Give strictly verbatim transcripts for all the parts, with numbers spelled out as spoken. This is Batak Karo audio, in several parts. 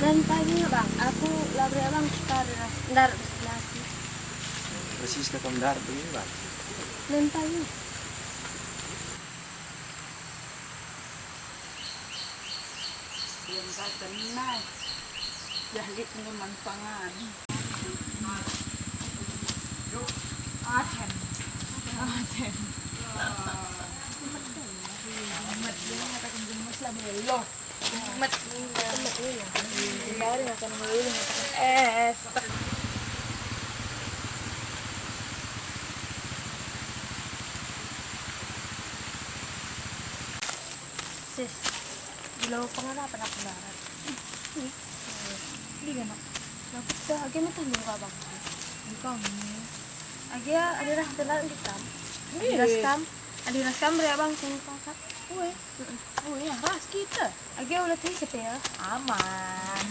Nen pagi, Bang, aku labri Abang kari ras ndar sebelah aku. Persis kata ndar begini, Bang. Nen pagi. Yang kata nai, jahit ngeman pangan. Aten. Aten. Amat dia mengatakan gemes lah, melo. Met. Met, iya. Dari makan mulu, makan es. Sis, dilo pengarapan aku darat. Ih, di mana? Aku tak, aku minta dulu, Abang. Di kami. Agi ya, ada dah telat di kam. Adi ras kam, adi ras kam beri Abang sing pasak. Ue. Mm-mm. Ue, ya, ras kita. Agi ulat isi pe ya. Aman.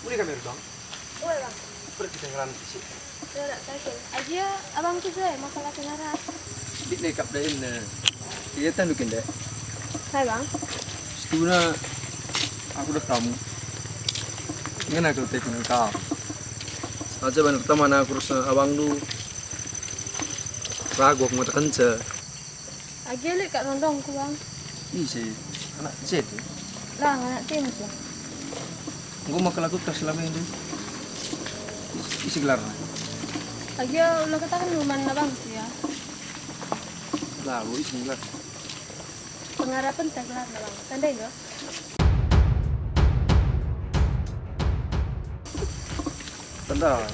Uli kami, Bang. Uli, Bang. Pergi kita ngeran fisik. Tidak, tak. Aja abang tu saya masalah pengaras. Dik nekap dah ini. Iya, tahu kin, Dek? Hai, Bang. Setuna aku dah kamu. Ngena aku telepon kam. Aja bener teman aku terus abang tu. Ragu aku mata kenca. Agi lit kak rondongku, Bang. Ise, anak Z ya? Lah, anak Timus lah. Enggo maka lagu tas selama ini. Isi gelarna. Agi ulah katakan rumah abang sih ya. Lah, isi gelar. Pengarapan tak gelarna, Bang. Tandai enggak? Tanda.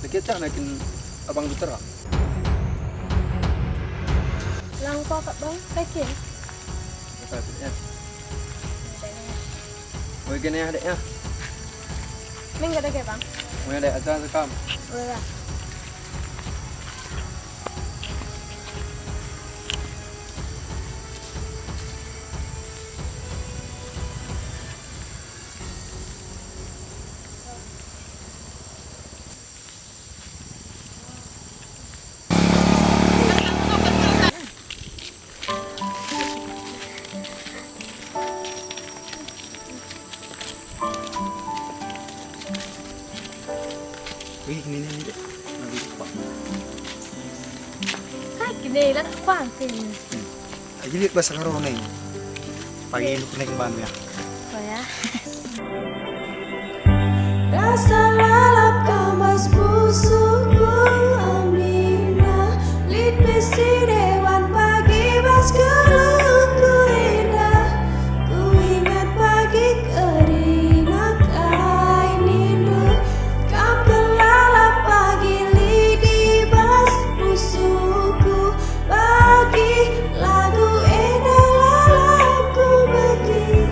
Deketcak nakin abang tu terang. Lang pakap, Bang, kakin. Kita tu ya. Woi, gini ya, Dek, ya. Minggu deh, Bang. Woi, Dek, aja sekam. Woi, Bang. Wih, ini nih, Dek. Lebih cepat. Hai, gini, lah, apa, gini? Lagi lihat bahasa Karone. Pagi lu kena kembang ya. Oh ya. Rasa lalap kam bas pusuhku, Aminah. Lit pe si deban pagi bas geluhku enda. Kuingat pagi kerina kai nindu. Kam kap lalap pagi lit i bas pusuhku. Pagi lagu enda lalap kubegi.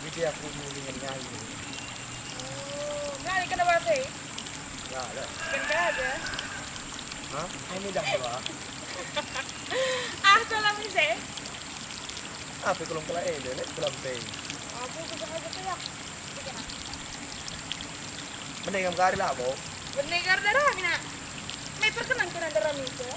Jadi aku mendingan nyanyi. Oh, nyanyi kena bahasa, eh? Ya, ada. Kena aja. Hah? Ini dah dua. Ah, salah misi. Apa kalau kelak eh, dia kelak pe. Aku kesel aja tuh ya. Mending kamu kari lah, Bo. Mending kari darah, Mina. Me perkenan kena darah, Mina.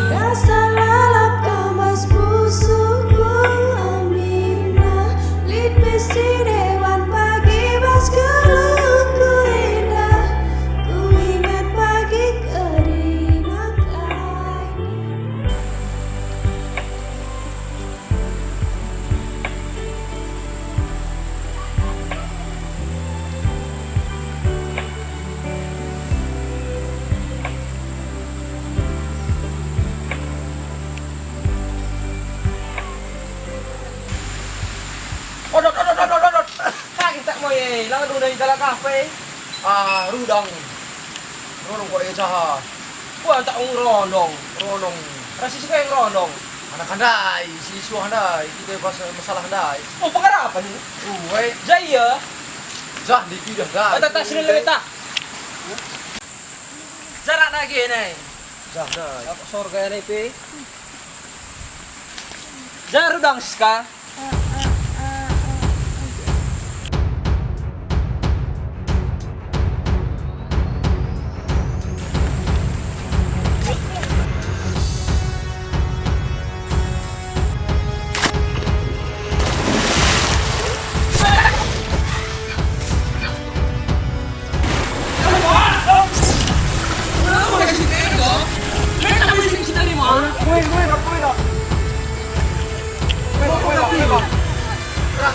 Rasa lalap kam bas pusuhku, Aminah. Lit pe si deban pagi bas geluhku enda. Ku inget pagi kerina kai. Odot, odot, odot, odot. Kaki tak moye, lang dung dari dalam kafe. Ah, rudang. Rudang kok iya caha. Wah, tak ngerondong. Rondong. Rasi suka yang rondong. Anak handai, si suah handai, kita pas masalah handai. Oh, pengarap ni? Uwe. Jaya. Jah, dipidah dah. Kata tak sini letak. Jarak lagi ni. Jah, handai. Apa sorga ni, Pi? Jaru dang, Siska.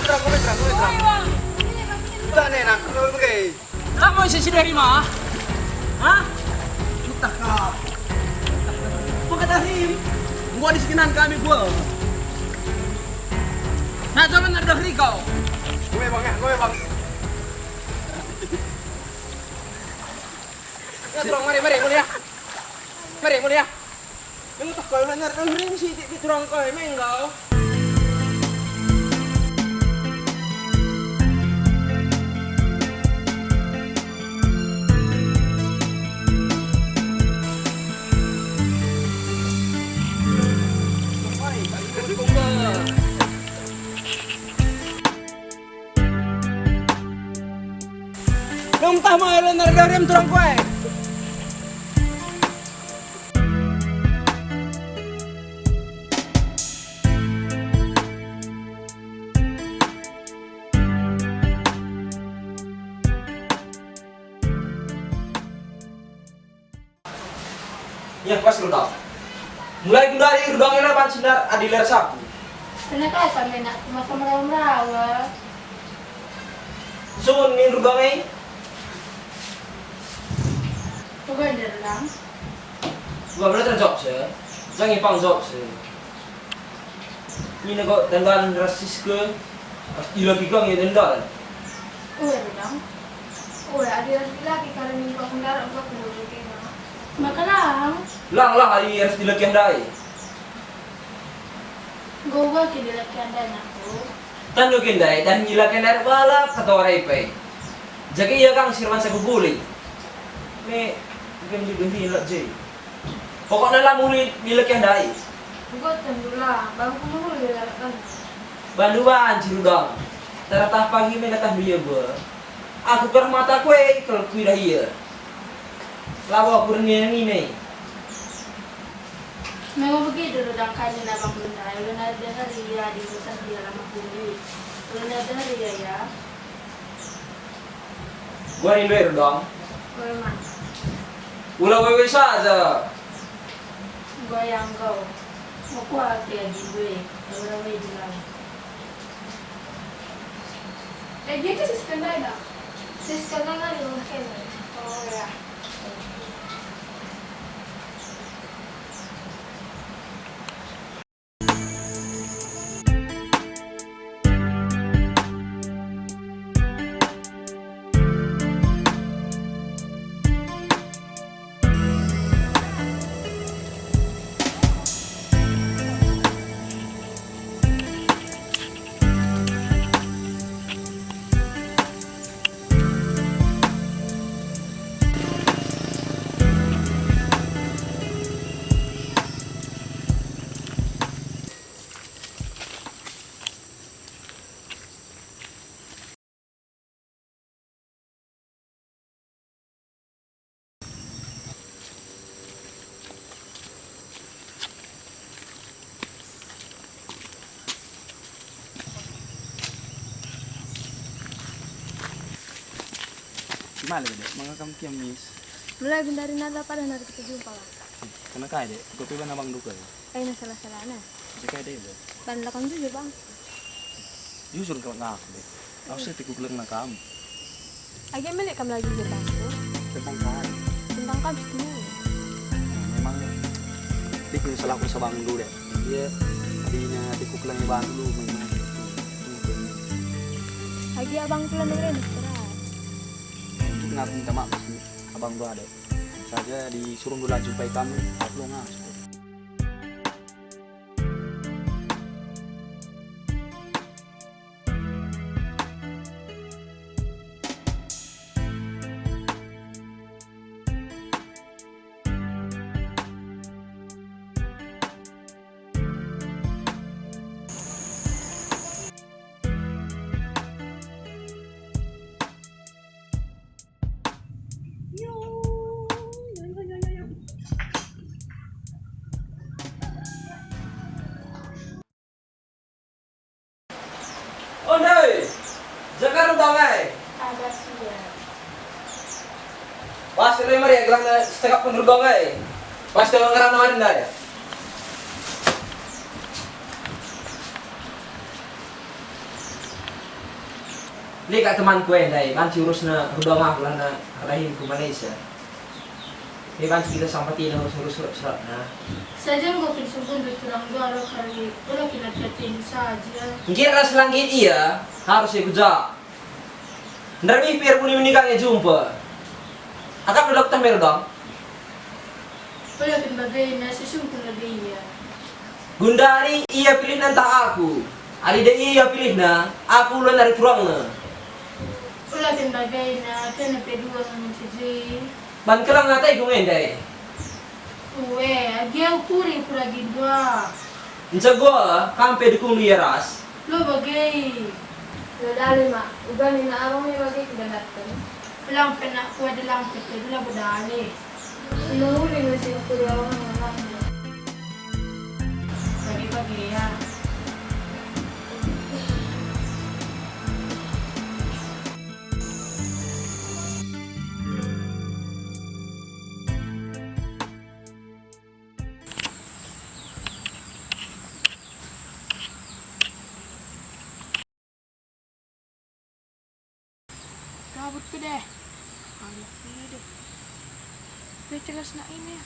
Terang, terang, terang, terang, terang. Udah nih, nang, kalau begini. Lama ise si Derima? Hah? Entah kap. Maka Tahrim. Gua di sekinan kami gua. Nah, jangan ada hari kau. Gue bang ya, gue bang. Ya, tolong, mari, mari, mulia. Mari, mulia. Engkah kau langar engring sitik di turang kau, menggau. Dong tah mai langar Derima turang kau. Ya, pas rudang. Mulai gundari rudang ena banci ndar adi ler sapu. Kena kasa menak masa merawa-merawa. Sun min rudang e. Coba nderang. Gua bener terjawab se. Jangan pang jawab se. Nina kok dandan ras Siska, ras dilaki kang ya dandan. Ue, Rudang. Ue, adi ras dilaki kalian minta pendarat gua kudu kena. Maka lang. Lang lah, ai ras dilaki ndai. Gua gua ke dilaki ndai aku. Tanu ke ndai, dan dilaki ndai balak kata warai pai. Jage ia kang si ermansa ku guling. Me, engke menduduhi lalap je. Pokokna la muli nilekeh ndai. Enggo tentu la, bangku mehuli lalap bandu. Bandu banci Rudong. Taratah pagi me datah ia be. Aku kerah mataku e kal kuidah ia. Labo aku rengine-rengine. Memang begitu Rudong, kami nabang benda. Ulun ada hari ia di hutan dia lama kuli. Ulun ada hari ia, ya. Gua rindu e Rudong. Gua man. Ula wewe saja. Gua yang kau. Mau kuat ya di gue. Ula wewe jelas. Eh, dia tuh Siska ndai, dah. Siska ndai kan di rumah kami. Oh, ya. Male, Dek, maka kam kiam, Mis? Mulai bendari nada pada nari kita jumpa lah. Kena kai, Dek? Kopi bana bang duka, ya? Aina salah-salahna. Asa kai deba? Banla kam jujur, Bang. Jujur kal ngak, Dek. Aku seh tiku kelengna kam. Agi melek kam la jujur, Bangku? Tentang kai? Tentang kam situ. Memang tiku selaku sabang dulu, Dek. Iya, adina tiku keleng bang dulu memang. Agi abang tulan dengerin, istirahat. Untuk ngaku minta maaf, abang dua, Dek. Saja disuruh dulu jumpai kam, aku lo ngasuh. Ondai, jaga rudang ai. Ada sia. Pas le Maria gelarna setegap pun rudang ai. Pas kalau ngerana mari ndai. Lit ka temanku e ndai, banci urusna rudang aku lana rahin ku Malaysia. Lit banci kita sampatilah ngurus-ngurus surat-suratna. Saja enggo kin sungkundu turang dua lo kari, ula kin ate-atendu saja. Nggit ras la nggit ia, harus ia kuja. Ndarami pe erbuni-buni ka nge jumpa. Akapndu dokter me rudang. Ula kin bagena, sisungkun lebe ia. Gundari ia pilihna ntah aku. Adi de ia pilihna, aku ula nari turangna. Ula kin bagena, kena pe dua nge mencuji. Ban keleng ateku nge ndai. Ue, agi ukuri pura gindua. Ncegua, kam pe dukung ia ras. Lo bage. Lo dali, Mak. Uga nina abang me bage kudandatten. Lang pe nak kuat lang pe te, la bedale. Sinunguli me si ukuri abang me lang. Bage-bage ya. Kabut pe deh. Anak ini deh. Pe jelas nak ini.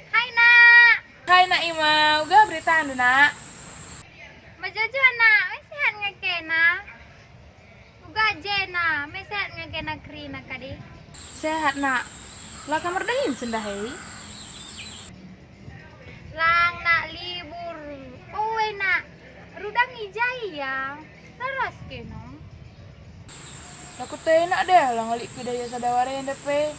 Hai, Nak. Hai, Nak Ima. Uga beritandu, Nak? Mejuah-juah, Nak. Me sehat nge kena? Uga je, Nak. Me sehat nge kena kerina kadi? Sehat, Nak. La kam erdahin sendah e? Lang nak libur. Oe nak, rudang i ja ia. Laras kena. Aku tena deh, la ngalik ku daya sada wari enda pe.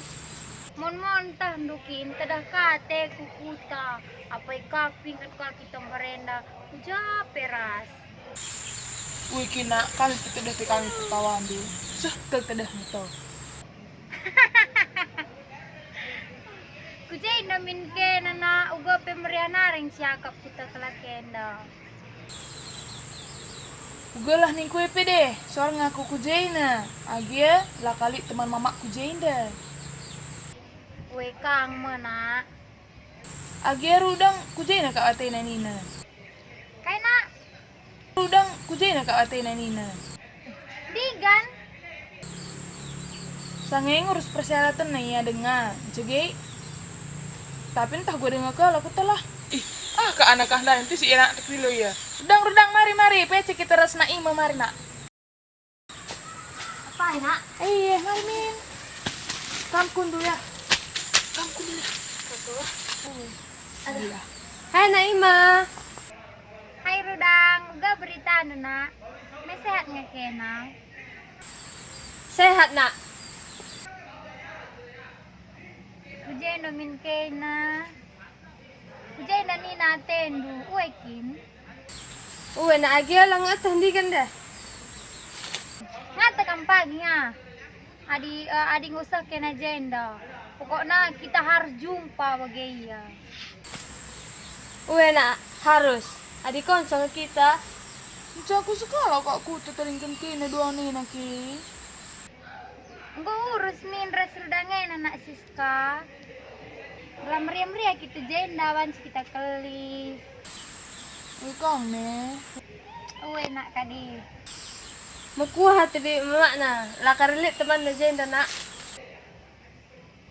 Mon-mon tah ndukin, tedah kate ku kuta. Apai ka pingkat ka kita mbarenda, ku ja pe ras. Ui kina, kami pe tedah pe kami petawandu. Seh kel tedahmu to. Ku ja enda min kena nak, uga pe meriah naring siakap kita kelak enda. Uga lah ningku e pe deh, soal ngaku ku ja enda. Age la kalik teman mamak ku ja enda. Ue kang me nak. Age rudang ku ja enda kap atena nina. Kai nak? Rudang ku ja enda kap atena nina. Digan. Sange ngurus persyaratenna ia denga, jege. Tapi ntah gua denga kalak ku telah. Ih, ah ka anak ah ndai, enti si enak tekilo ia. Rudang, rudang, mari, mari, pece kita ras nak ima, mari nak. Apa nak? Eh, mari min. Kam kundu ya. Kam kundu ya. Betul. Aduh. Iya. Hai nak ima. Hai rudang, uga berita nak. Me sehat nge kena? Sehat nak. Ku ja enda min kena. Ku ja enda nina atendu, ue kin? Ue nak age la ngeteh ndigan deh. Ngateh kam pagi ah. Adi, eh, adi ngusah kena ja enda. Pokokna kita harus jumpa bage ia. Ue nak harus. Adi konco nge kita. Ncaku sekalak kak ku tetadingken kena dua nena ke. Enggo urus min ras rudang ena nak Siska. La meriah-meriah kita ja enda banci kita kelis. Ue kang me. Ue nak kadi. Mekuah ate be makna, la kari lit temanna ja enda nak.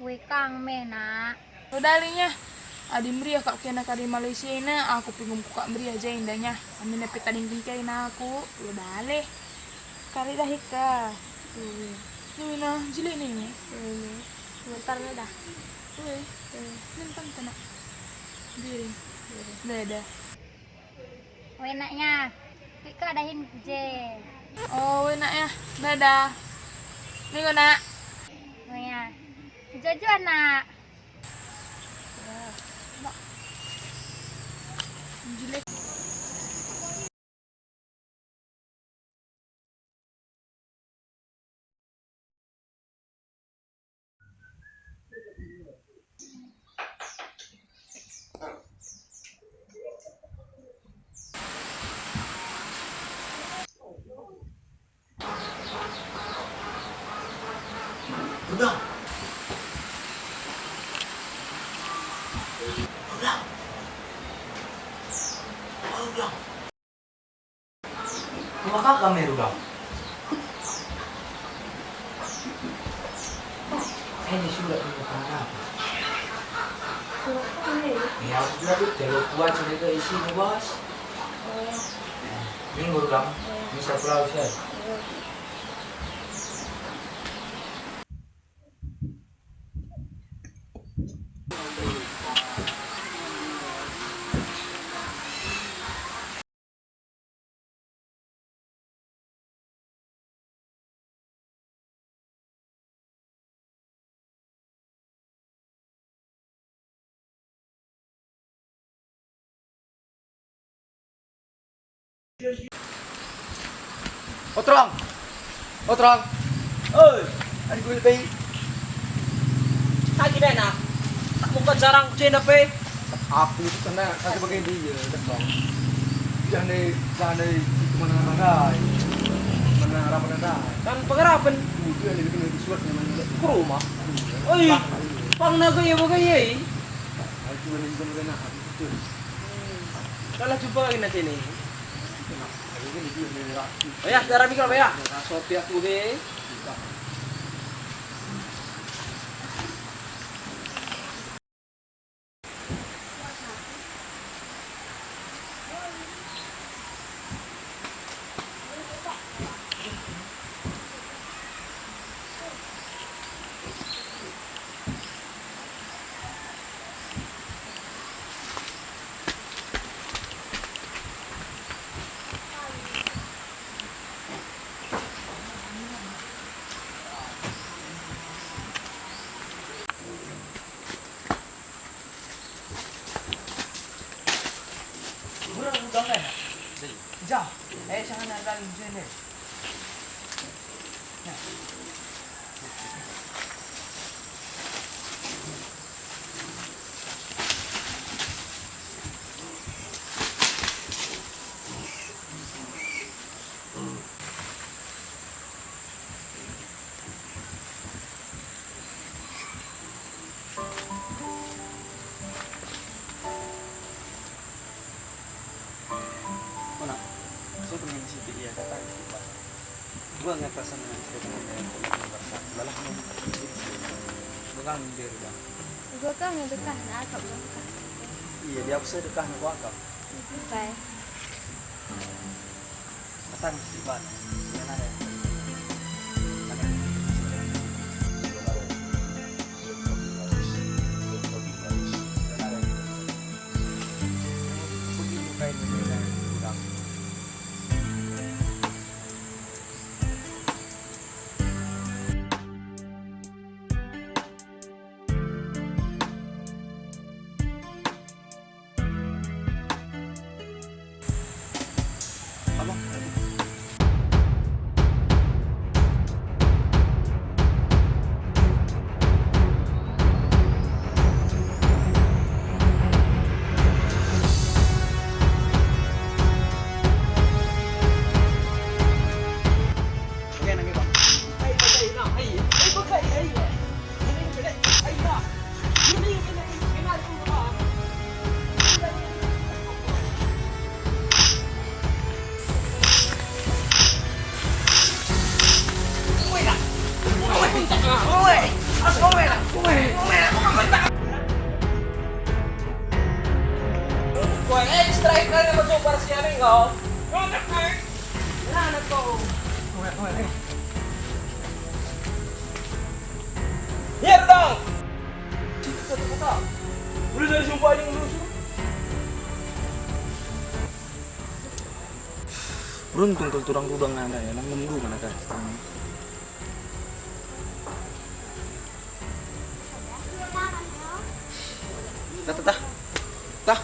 Ue kang me nak. Lo dalinya. Adi meriah kap kena kari Malaysia ina, aku pe enggo mekuk kap meriah ja enda nya. Amina pe tadingken kena aku, lo dale. Kari dahi ka. Ue. Ue na, jile ni. Ue. Sebentar na dah. Ue. Ue. Nentang kena. Biring. Biring. Dah, dah. Wenaknya. Pika dahin ku je. Oh, wenaknya. Dadah. Minggu, Nak. Oh ya. Jojo, Nak. Jelek. Rudang. Rudang. Oh, Rudang. Rumah kakak me, Rudang. Ini surat ini apa? Surat apa ini? Ya, surat itu, telu kuat cerita isi, Bos. Oh. Minggu, Rudang. Oh. Bisa pulau, saya. Oh. Otrong. Otrong. Oi, adi gue lebih. Lagi deh nak. Tak muka jarang ku cenda pe. Aku itu kena kasih bagian dia, Otrong. Jangan deh, jangan deh, itu mana ada, mana apa ada. Kan pengarapan. Udah, dia bikin lebih suat, mana. Ke rumah. Oi, pang naga ya bagai ya. Aku ada juga mana, aku itu. Kalau jumpa lagi nanti nih. Oh ya, darah mikir apa ya? Sopi aku be. Jah, eh, jangan dalam sini. Nah. Kona, so pengen sitik ia kata gitu, Pak. Gua nggak perasaan dengan cerita yang kena kena berkat. Lalah mau minta izin sih. Gua kan minder, Bang. Gua kan nggak betah nak akap, Bang. Iya, dia bisa dekah nak akap. Bye. Datang si Iban. Iya, nada. Begitu kain dengan kurang. Abang. Oke, nangkep, Bang. Hai, hai, hai, nah, hai. Hai, Bang, hai, hai. Wah, eh, striker yang masuk Barcelona kau. Nah, anak kau. Iya dong. Cinta kata. Udah dari sumpah aja ngelusu. Beruntung kal turang rudang anda ya, nang ngemdu mana kan. Tah, tah, tah. Tah.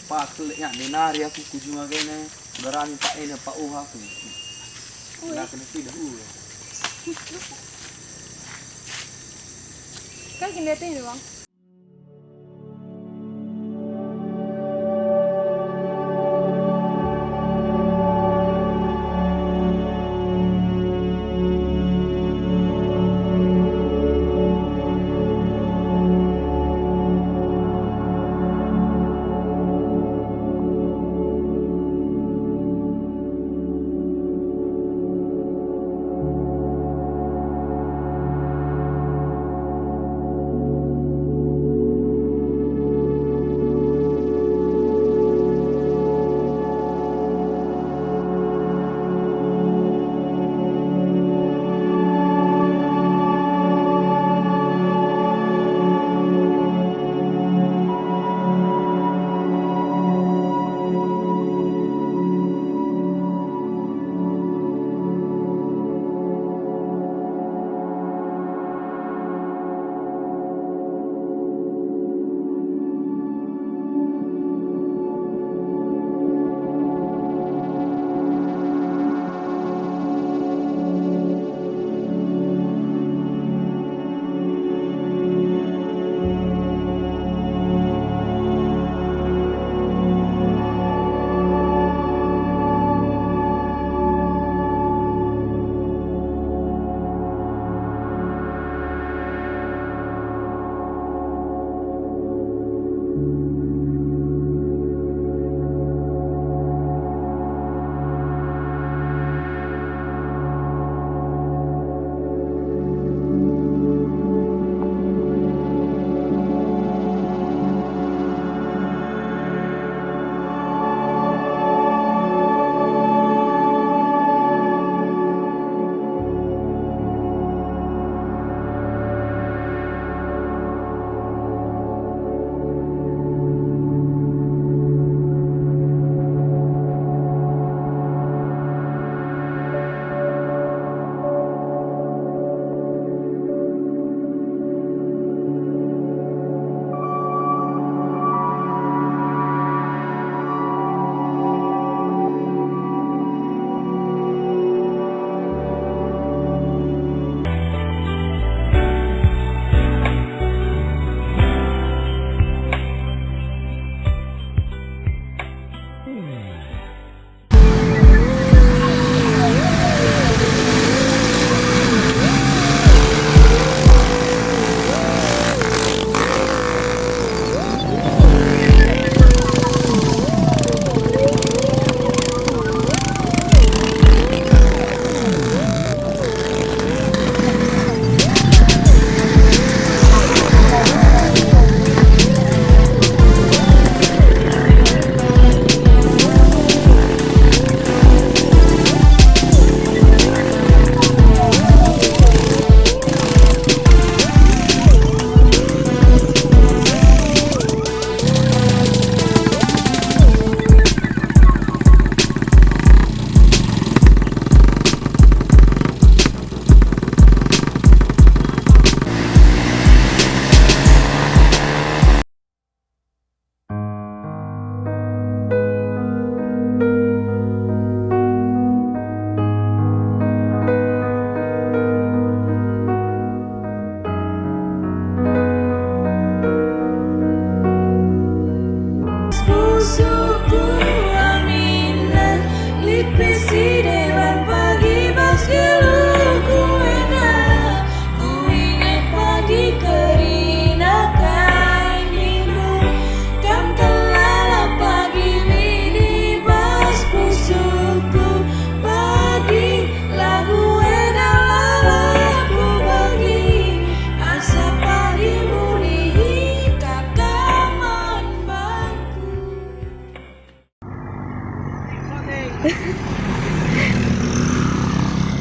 Pakel ya, nari aku kujunga kene, berani tak ene pak uha aku. Ue. Nah, kena tidak ue. Kau gini tuh, Bang.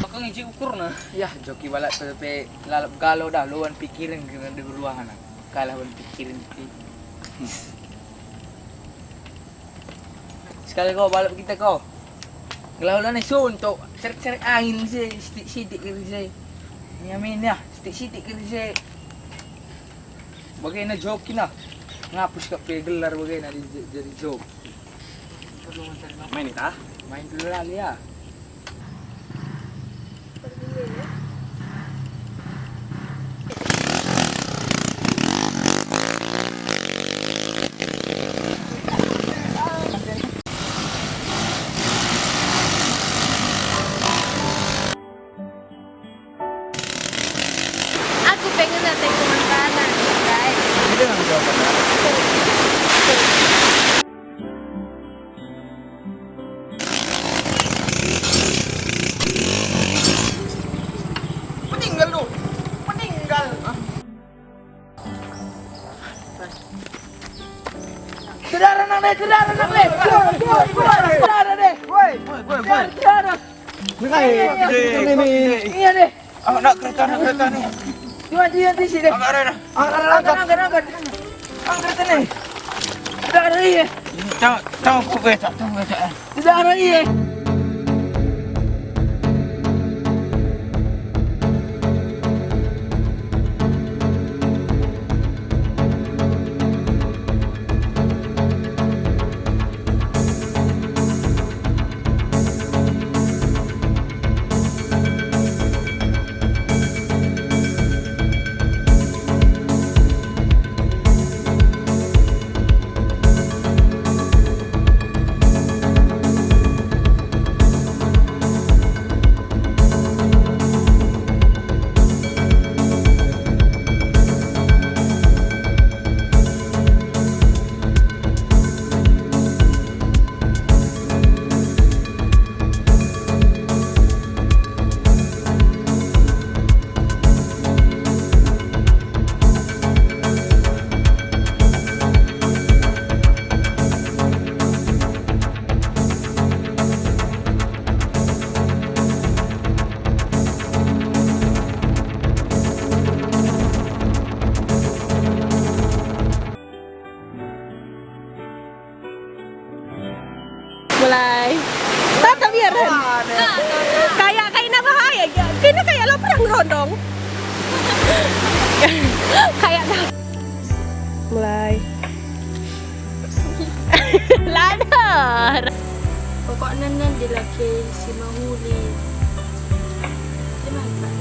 Maka ngisi ukurna. Yah, joki balap pe, pe lalap galo dah, luan pikirin kena di beruahan. Kalah ban pikirin ti. Sekali kau balap kita kau. Ngelah-ulah ni suntuk, cerek-cerek angin si, sitik-sitik kiri si. Nyamin ya, sitik-sitik kiri si. Bagena joki nah. Ngapus kap pe gelar bagena di, di, jadi joki. Main ita? Main dulu lah ya. Aku pengen ate kuman tanah, guys. Ini dengan jawabannya. Meninggal tuh. Meninggal. Kedara nang deh, kedara nang deh. Kedara deh. Woi, woi, woi, woi. Kedara, kedara. Iya, iya, iya. Iya, iya. Iya deh. Anak kereta, anak kereta nih. Iya, iya, iya, sini. Angkat, Rena. Angkat, angkat, angkat, angkat. Angkat sini. Kedara iya. Tahu, tahu, gue tak tahu, gue tak. Kedara iya. Mulai. Tata biar, Hen. Kayak, kayak na bahaya, ya. Kena kayak lo perang rondong. Kayak na. Mulai. Ladar. Pokokna nan dilaki si mehuli. Gimana, Pak?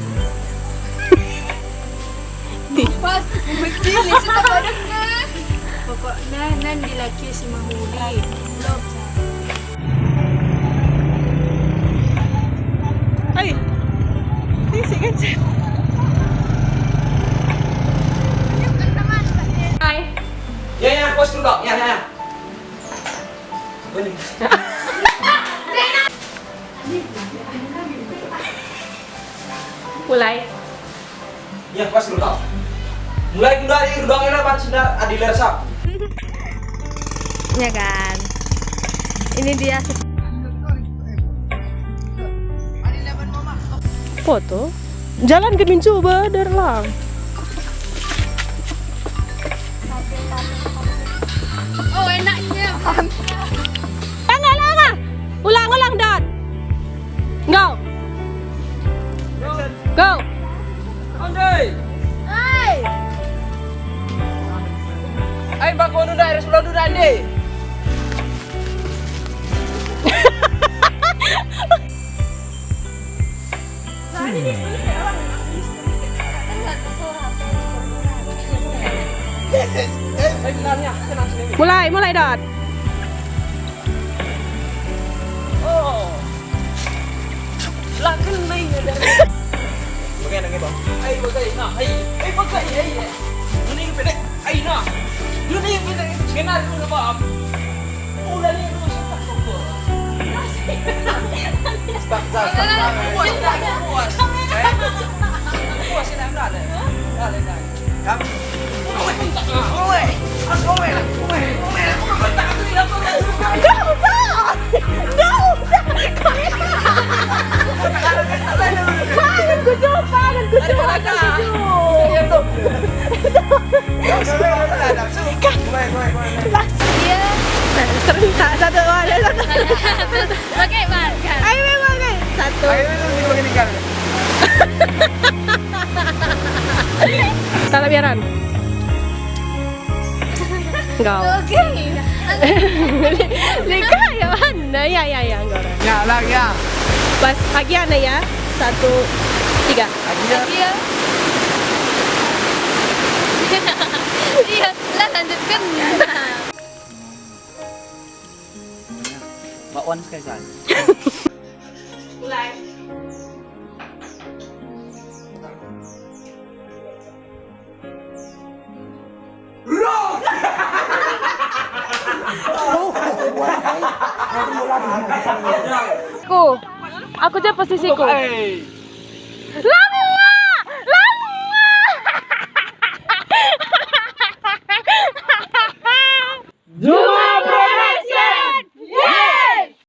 Pas, begini, sudah pada kan? Pokokna nan dilaki si mehuli. Lo. Ai. Ini si kecil. Hai. Ya, ya, pos dulu, ya, ya, ya. Mulai. Ya, pas dulu. Mulai dulu dari rudangan apa, Cinta? Adil rasa. Ya kan. Ini dia. Foto. Jalan ke mencoba, derlang. Oh, enaknya. Tangga lama. Ulang, ulang, Dot. Go. Go. Andre. Hai. Ai, bako nunda, res ulang nunda, Andre. Mulai, mulai, Dot. Oh. Lah, kena ini, Dot. Bagaimana, Bang? Ai, bagai, nah, ai. Ai, bagai, ai, ai. Ini pendek. Ai, nah. Ini pendek. Kena dulu, Bang. Udah nih, lu suka syukur. Start, start, start, start. Puas, puas, puas. Eh? Puas, enak, enak, enak. Enak, enak. Kamu. Owe, owe, owe, owe, owe. Gak usah, gak usah. Satu, dua, satu. Pakai makan. Ayo, ayo, ayo. Satu. Ayo, ayo, ayo, ayo, ayo. Salah biaran. Enggak. Oke. Lika ya, mana? Ya, ya, ya, enggak. Ya, lah, ya. Pas, agian ya. Satu, tiga. Agian. Iya. Iya, lah, lanjutkan. Bakwan sekali saja. Mulai. Aku, aku je posisiku. Eh.